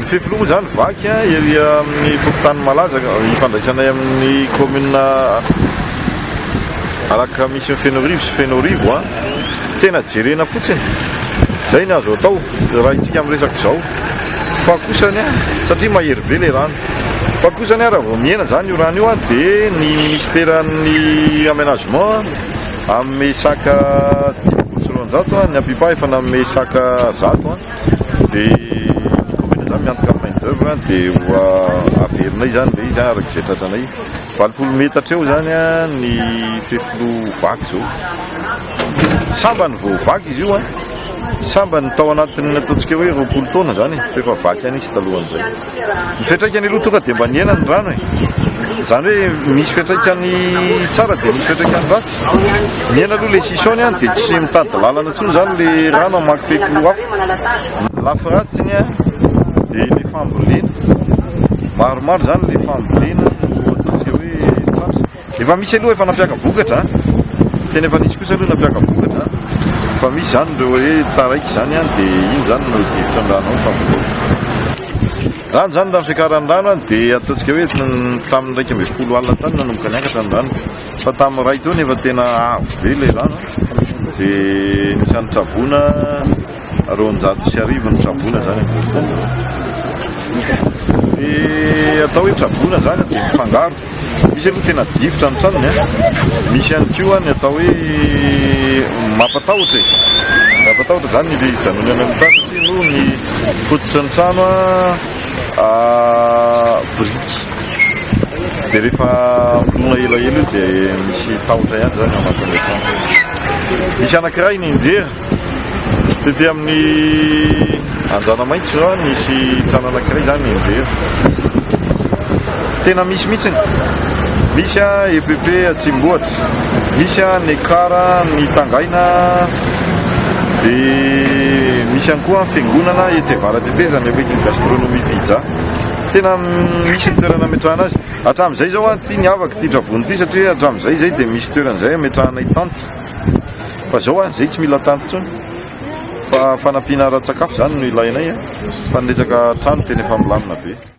Ny fefiloha moa izany vaky ery amin'ny fokontany Malaza ifandraisanay amin'ny commune Alakamisy Fenoarivo sy Fenoarivo. Tena jerena fotsiny, izay no azo atao raha isika miresaka izao. Fa kosany satria mahery be ilay rano. Fa kosany raha vao mihena izany io rano io dia ny ministeran'ny aménagement hanome sac 250, ny APIPA efa nanome sac 100. Dia ny commune zany miantoka ny main d'oeuvre dia ho averinay zany ilay izy araka izay tratranay. 80 metatra eo zany ny fefiloha vaky izao. Sambany vao vaky izy io an. Sambany tao anatin'ny ataontsika hoe 20 taona zany fa efa vaky ihany izy talohan'izay. Ny fiantraikany aloha tonga dia mba nihena ny rano e. Izany hoe misy fiantraikany tsara dia misy fiantraikany ratsy. Mihena aloha ilay sisony an, dia tsy mitady lalana intsony izany ilay rano hamaky fefiloha hafa. Ny lafy ratsiny an, dia ilay fambolena. Maromaro izany ilay fambolena no ataontsika hoe tratra. Efa misy aloha efa nampiaka-bokatra an! Tena efa nisy kosa aloha nampiaka-bokatra an! Fa misy izany ireo hoe taraiky izany an, dia iny izany no difotra ny rano ao tamin'ny Rano izany raha ny fiakaran'ny rano an, dia ataontsika hoe tamin'ny 11 alina tany nanomboka niakatra ny rano. Fa tamin'ny iray teo nefa tena avo be ilay rano an, dia nisan'ny traboina 1200 ny traboina izany amin'izao fotoana izao. Ny atao hoe traboina izany dia mifangaro. Misy aloha tena difotra ny tranony a, misy ihany koa ny atao hoe mampatahotra e, mampatahotra zany ny hijanonana amin'ny tany satria noho ny fototry ny trano a biriky dia rehefa milona elaela io dia misy tahotra ihany zany ao anatin'ilay trano. Misy anankiray nianjera Tety amin'ny Anjanamaitso zao nisy trano anankiray zany nianjera. Tena misy mihitsiny. Misy a EPP Atsimbohatra, misy a Nekara ny Tangaina, dia misy ihany koa fiangonana etsy Avaratetezana akaikin'ny Gastronomie Pizza. Tena misy ny toerana ametrahana azy. Hatramin'izay izao a, ity niavaka ity traboina ity satria hatramin'izay izay dia misy toerana izay ametrahanay tente. Fa zao an, zay tsy mila tanty intsony fa fanampiana ara-tsakafo zany no ilainay an, fa ny resaka trano tena efa milamina be.